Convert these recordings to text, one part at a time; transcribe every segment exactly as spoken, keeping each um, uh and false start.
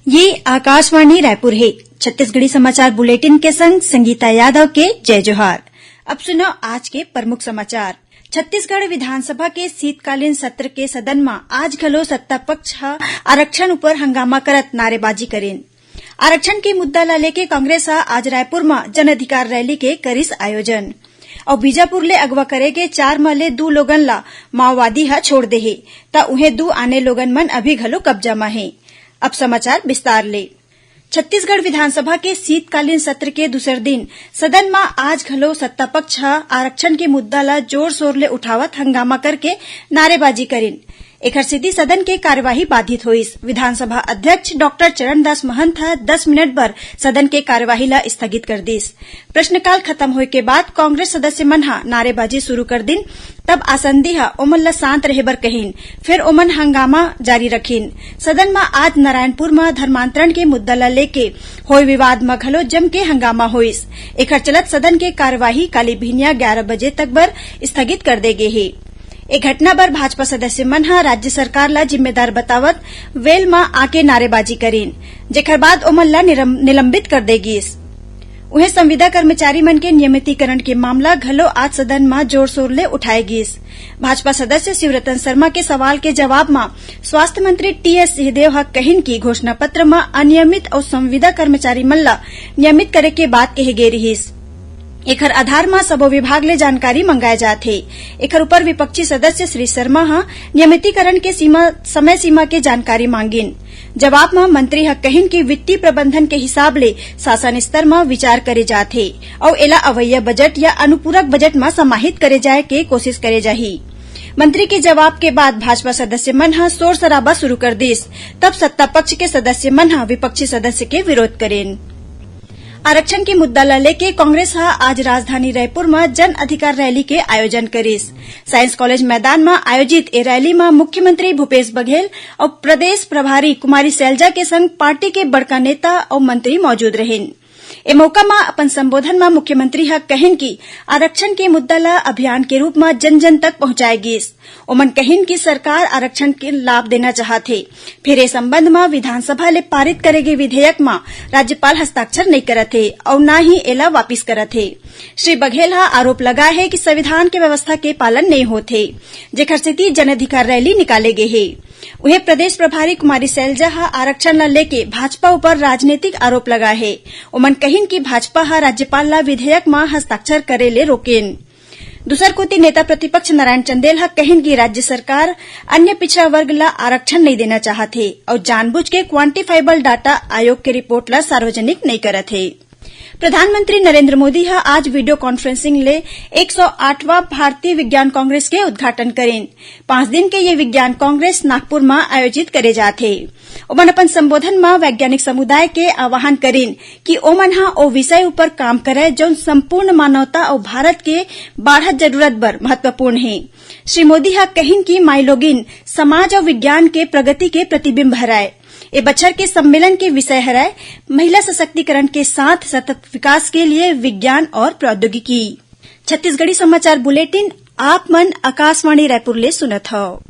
ये आकाशवाणी रायपुर हे। छत्तीसगढ़ी समाचार बुलेटिन के संग संगीता यादव के जय जोहार। अब सुनव आज के प्रमुख समाचार। छत्तीसगढ़ विधानसभा के शीतकालीन सत्र के सदन म आज घलो सत्ता पक्ष ह आरक्षण ऊपर हंगामा करत नारेबाजी करिन। आरक्षण के मुद्दा ला लेके कांग्रेस ह आज रायपुर म जन अधिकार रैली के करिस आयोजन। अउ बीजापुर ले अगवा करे गे चार म ले दू लोगन ला माओवादी ह छोड़ दे हे, त उहें दू आने लोगन मन अभी घलो कब्जा म हे। अब समाचार विस्तार ले। छत्तीसगढ़ विधानसभा के शीतकालीन सत्र के दूसर दिन सदन म आज घलो सत्ता पक्ष ह आरक्षण के मुद्दा ला जोर शोर ले उठावत हंगामा करके नारेबाजी करिन। एखर सेती सदन के कार्यवाही बाधित होइस। विधानसभा अध्यक्ष डॉक्टर चरणदास महंत ह दस मिनट बर सदन के कार्यवाही ला स्थगित कर दिस। प्रश्नकाल खत्म होय के बाद कांग्रेस सदस्य मन ह नारेबाजी शुरू कर दिन, तब आसंदी ह ओमन ला शांत रहे बर कहिन, फेर ओमन हंगामा जारी रखिन। सदन म आज नारायणपुर म धर्मांतरण के मुद्दा ला लेके होय विवाद म घलो जम के हंगामा होइस। एखर चलत सदन के कार्यवाही काली भिनिया ग्यारह बजे तक बर स्थगित कर दे गे हे। ए घटना बर भाजपा सदस्य मन ह राज्य सरकार ला जिम्मेदार बतावत वेल म आके नारेबाजी करिन, जेखर बाद ओमन ला निरम-, निलंबित कर दे गिस। उहें, संविदा कर्मचारी मन के नियमितीकरण के मामला घलो आज सदन म जोर शोर ले उठाए गिस। भाजपा सदस्य शिवरतन शर्मा के सवाल के जवाब म स्वास्थ्य मंत्री टीएस सिंहदेव ह कहिन कि घोषणा पत्र म अनियमित अउ संविदा कर्मचारी मन ल नियमित करे के बात कहे गे रिहिस। एखर आधार म सबो विभाग ले जानकारी मंगाए जात हे। एखर ऊपर विपक्षी सदस्य श्री शर्मा ह नियमितीकरण के सीमा, समय सीमा के जानकारी मांगिन। जवाब म मंत्री ह कहिन कि वित्तीय प्रबंधन के हिसाब ले शासन स्तर म विचार करे जात हे अउ एला अवइया बजट या अनुपूरक बजट म समाहित करे जाए के कोशिश करे जाही। मंत्री के जवाब के बाद भाजपा सदस्य मन ह शोर शराबा शुरू कर दिस। तब सत्ता पक्ष के सदस्य मन ह विपक्षी सदस्य के विरोध करिन। आरक्षण के मुद्दा ल लेके कांग्रेस ह आज राजधानी रायपुर म जन अधिकार रैली के आयोजन करिस। साइंस कॉलेज मैदान म आयोजित ए रैली म मुख्यमंत्री भूपेश बघेल अउ प्रदेश प्रभारी कुमारी सैलजा के संग पार्टी के बड़का नेता अउ मंत्री मौजूद रहिन। ए मौका म अपन संबोधन म मुख्यमंत्री ह कहिन कि आरक्षण के मुद्दा ल अभियान के रूप म जन जन तक पहुंचाए गिस। ओमन कहिन कि सरकार आरक्षण के लाभ देना चाहत हे, फेर ए संबंध म विधानसभा ले पारित करे गे विधेयक म राज्यपाल हस्ताक्षर नइ करत हे अउ न ही एला वापिस करत हे। श्री बघेल ह आरोप लगाए हे कि संविधान के व्यवस्था के पालन नइ होत हे, जेखर सेती जन अधिकार रैली निकाले गे हे। उहें, प्रदेश प्रभारी कुमारी सैलजा ह आरक्षण ल लेके भाजपा ऊपर राजनीतिक आरोप लगाए हे। ओमन कहिन कि भाजपा ह राज्यपाल ल विधेयक म हस्ताक्षर करे ले रोकिन। दूसर कोति, नेता प्रतिपक्ष नारायण चंदेल ह कहिन कि राज्य सरकार अन्य पिछड़ा वर्ग ल आरक्षण नइ देना चाहत हे अउ जानबूझ के क्वांटिफाइबल डाटा आयोग के रिपोर्ट ल सार्वजनिक नइ करत हे। प्रधानमंत्री नरेंद्र मोदी ह आज वीडियो कॉन्फ्रेंसिंग ले एक सौ आठवां भारतीय विज्ञान कांग्रेस के उद्घाटन करिन। पांच दिन के ये विज्ञान कांग्रेस नागपुर म आयोजित करे जात हे। ओमन अपन संबोधन म वैज्ञानिक समुदाय के आह्वान करिन कि ओमन ह ओ विषय ऊपर काम करय, जउन संपूर्ण मानवता अउ भारत के बाढ़त जरूरत बर महत्वपूर्ण हे। श्री मोदी ह कहिन कि माईलोगिन समाज अउ विज्ञान के प्रगति के प्रतिबिंब हरय। ए बछर के सम्मेलन के विषय हरय महिला सशक्तिकरण के साथ सतत विकास के लिए विज्ञान और प्रौद्योगिकी। छत्तीसगढ़ी समाचार बुलेटिन आप मन आकाशवाणी रायपुर ले सुनत हव।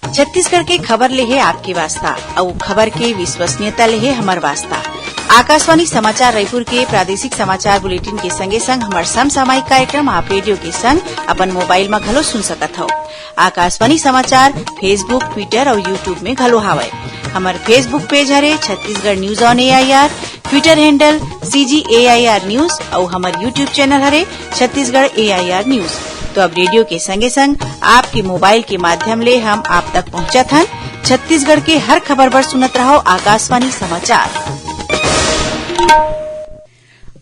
छत्तीसगढ़ के खबर ले हे आपके वास्ता, अउ खबर के विश्वसनीयता ले हे हमर वास्ता। आकाशवाणी समाचार रायपुर के प्रादेशिक समाचार बुलेटिन के संगे संग हमर समसामयिक कार्यक्रम आप रेडियो के संग अपन मोबाइल म घलो सुन सकत हव। आकाशवाणी समाचार Facebook, Twitter अउ YouTube में घलो हावय। हमर Facebook पेज हरे Chhattisgarh news on AIR, Twitter handle CG AIR news अउ हमर YouTube चैनल हरे छत्तीसगढ़ एआईआर न्यूज। तो अब रेडियो के संगे संग आपके मोबाइल के माध्यम ले हम आप तक पहुंचत हन। छत्तीसगढ़ के हर खबर बर सुनत रहव आकाशवाणी समाचार।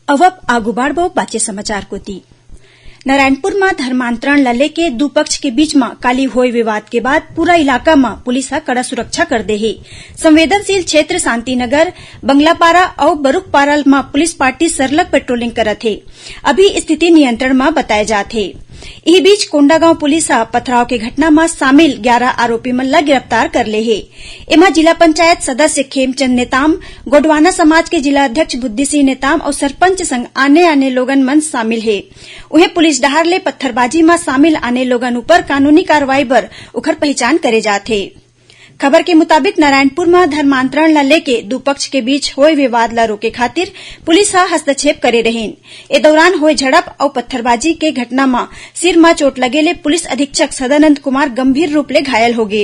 अब आगू बाढ़बो बाचे समाचार कोति। नारायणपुर म धर्मांतरण ल लेके दू पक्ष के बीच म काली होय विवाद के बाद पूरा इलाका म पुलिस ह कड़ा सुरक्षा कर दे हे। संवेदनशील क्षेत्र शांतिनगर, बंगलापारा अउ बरुखपारा म पुलिस पार्टी सरलग पेट्रोलिंग करत हे। अभी स्थिति नियंत्रण म बताए जात हे। इही बीच कोंडागांव पुलिस ह पथराव के घटना म शामिल ग्यारह आरोपी मन ल गिरफ्तार कर ले हे। एमा जिला पंचायत सदस्य खेमचंद नेताम, गोंडवाना समाज के जिला अध्यक्ष बुद्धि सिंह नेताम अउ सरपंच संग आने-आने लोगन मन शामिल हे। उहें, पुलिस डहार ले पत्थरबाजी म शामिल आने लोगन ऊपर कानूनी कार्रवाई बर उखर पहिचान करे जात हे। खबर के मुताबिक, नारायणपुर म धर्मांतरण ल लेके दू पक्ष के बीच होय विवाद ल रोके खातिर पुलिस ह हस्तक्षेप करे रहिन। ए दौरान होय झड़प अउ पत्थरबाजी के घटना म सिर म चोट लगे ले पुलिस अधीक्षक सदानंद कुमार गंभीर रूप ले घायल होगे।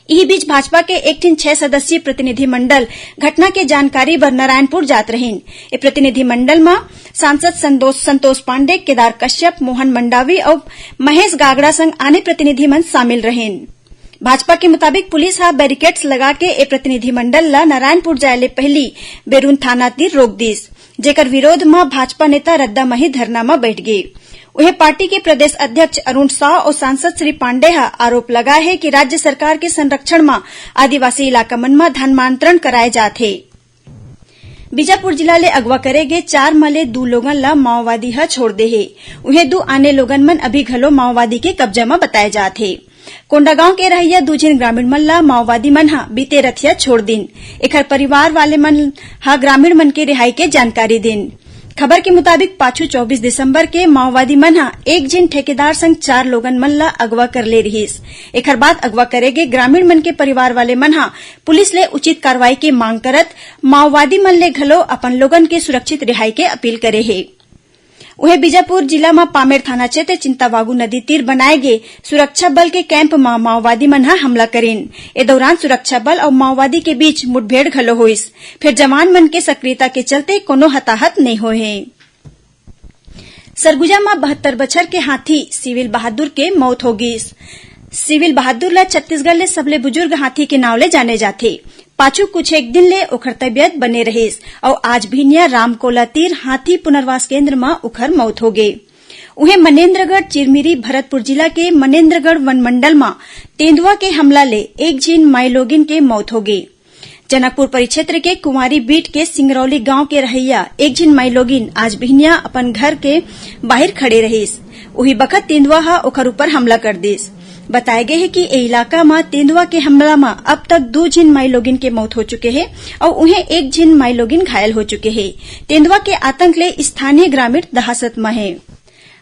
इही बीच, भाजपा के एक ठिन छह सदस्यीय प्रतिनिधिमंडल घटना के जानकारी बर नारायणपुर जात रहिन। ए प्रतिनिधिमंडल म सांसद संतोष, संतोष पांडे, केदार कश्यप, मोहन मंडावी अउ महेश गागड़ा संग आने प्रतिनिधि मन शामिल रहिन। भाजपा के मुताबिक, पुलिस ह बैरिकेड्स लगा के ए प्रतिनिधिमंडल ल नारायणपुर जाय ले पहिली बेरून थाना तीर रोक दिस, जेकर विरोध म भाजपा नेता रद्दा म ही धरना म बैठ गे। उहें, पार्टी के प्रदेश अध्यक्ष अरुण साव अउ सांसद श्री पांडे ह आरोप लगाय हे कि राज्य सरकार के संरक्षण म आदिवासी इलाका मन म धर्मांतरण कराय जात हे। बीजापुर जिला ले अगवा करे गे चार म ले दू लोगन ल माओवादी ह छोड़ दे हे। उहें, दू आने लोगन मन अभी घलो माओवादी के कब्जा म बताय जात हे। कोंडागांव के रहइया दू झिन ग्रामीण मन ल माओवादी मन ह बीते रथिया छोड़ दिन। एखर परिवार वाले मन ह ग्रामीण मन के रिहाई के जानकारी दिन। खबर के मुताबिक, पाछू चौबीस दिसंबर के माओवादी मन ह एक झिन ठेकेदार संग चार लोगन मन ल अगवा कर ले रिहिस। एखर बाद अगवा करे गे ग्रामीण मन के परिवार वाले मन ह पुलिस ले उचित कार्रवाई के मांग करत माओवादी मन ले घलो अपन लोगन के सुरक्षित रिहाई के अपील करे हे। उहें, बीजापुर जिला म पामेड़ थाना क्षेत्र चिंतावागू नदी तीर बनाए गे सुरक्षा बल के कैंप म माओवादी मन ह हमला करिन। ए दौरान सुरक्षा बल अउ माओवादी के बीच मुठभेड़ घलो होइस। फेर जवान मन के सक्रियता के चलते कोनो हताहत नइ होए हे। सरगुजा म बहत्तर बछर के हाथी सिविल बहादुर के मौत हो गिस। सिविल बहादुर ल छत्तीसगढ़ ले सबले बुजुर्ग हाथी के नाव ले जाने जाथे। पाछू कुछ एक दिन ले ओखर तबियत बने रहिस अउ आज भिनिया रामकोला तीर हाथी पुनर्वास केंद्र म ओखर मौत हो गे। उहें, मनेन्द्रगढ़ चिरमिरी भरतपुर जिला के मनेन्द्रगढ़ वन मंडल म तेंदुआ के हमला ले एक झिन माईलोगिन के मौत हो गे। जनकपुर परिक्षेत्र के कुंवारी बीट के सिंगरौली गांव के रहइया एक झिन माईलोगिन आज बिहनिया अपन घर के बाहिर खड़े रहिस। उही बखत तेंदुआ ह ओखर ऊपर हमला कर दिस। बताय गे हे कि ए इलाका म तेंदुआ के हमला म अब तक दू झिन माईलोगिन के मौत हो चुके हे अउ उहें एक झिन माईलोगिन घायल हो चुके हे। तेंदुआ के आतंक ले स्थानीय ग्रामीण दहासत म हे।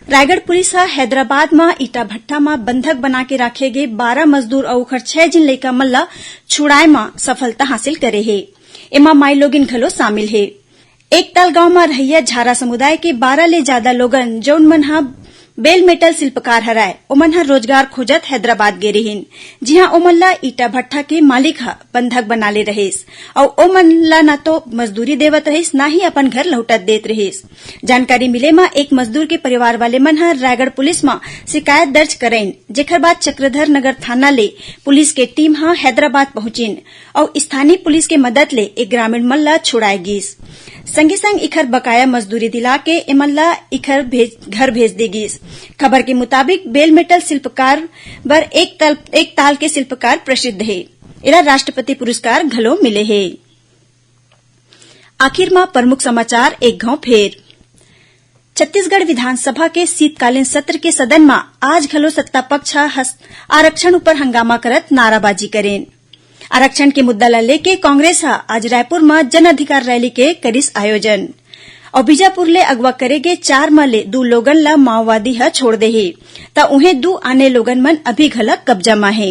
रायगढ़ पुलिस ह हैदराबाद म ईटा भट्ठा म बंधक बना के राखे गे बारह मजदूर अउ ओखर छह झिन लइका मन ल छुड़ाए म सफलता हासिल करे हे। एमा माईलोगिन घलो शामिल हे। एकताल गांव म रहइया झारा समुदाय के बारह ले जादा लोगन, जउन मन ह बेल मेटल शिल्पकार हरय, ओमन ह रोजगार खोजत हैदराबाद गे रिहिन, जिहां ओमन ल ईटा भट्ठा के मालिक ह बंधक बना ले रहिस अउ ओमन ल न तो मजदूरी देवत रहिस, न ही अपन घर लहुटत देत रहिस। जानकारी मिले म एक मजदूर के परिवार वाले मन ह रायगढ़ पुलिस म शिकायत दर्ज करइन, जेखर बाद चक्रधर नगर थाना ले पुलिस के टीम ह हैदराबाद पहुंचिन अउ स्थानीय पुलिस के मदद ले ए ग्रामीण मन ल छुड़ाए गिस। संगे संग इखर बकाया मजदूरी दिला के एमन ल इखर भेज, घर भेज दे गिस। खबर के मुताबिक, बेल मेटल शिल्पकार बर एक ताल, एक ताल के शिल्पकार प्रसिद्ध हे। एला राष्ट्रपति पुरस्कार घलो मिले हे। आखिर म प्रमुख समाचार एक घांव फेर। छत्तीसगढ़ विधानसभा के शीतकालीन सत्र के सदन म आज घलो सत्ता पक्ष ह हस-, आरक्षण ऊपर हंगामा करत नाराबाजी करेन। आरक्षण के मुद्दा ल लेके कांग्रेस ह आज रायपुर म जन अधिकार रैली के करिस आयोजन। अउ बीजापुर ले अगवा करे गे चार म ले दू लोगन ल माओवादी ह छोड़ दे हे, त उहें दू आने लोगन मन अभी घलक कब्जा म हे।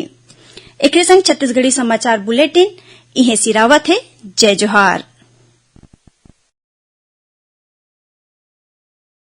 एकरे संग छत्तीसगढ़ी समाचार बुलेटिन इहें सिरावत हे। जय जोहार।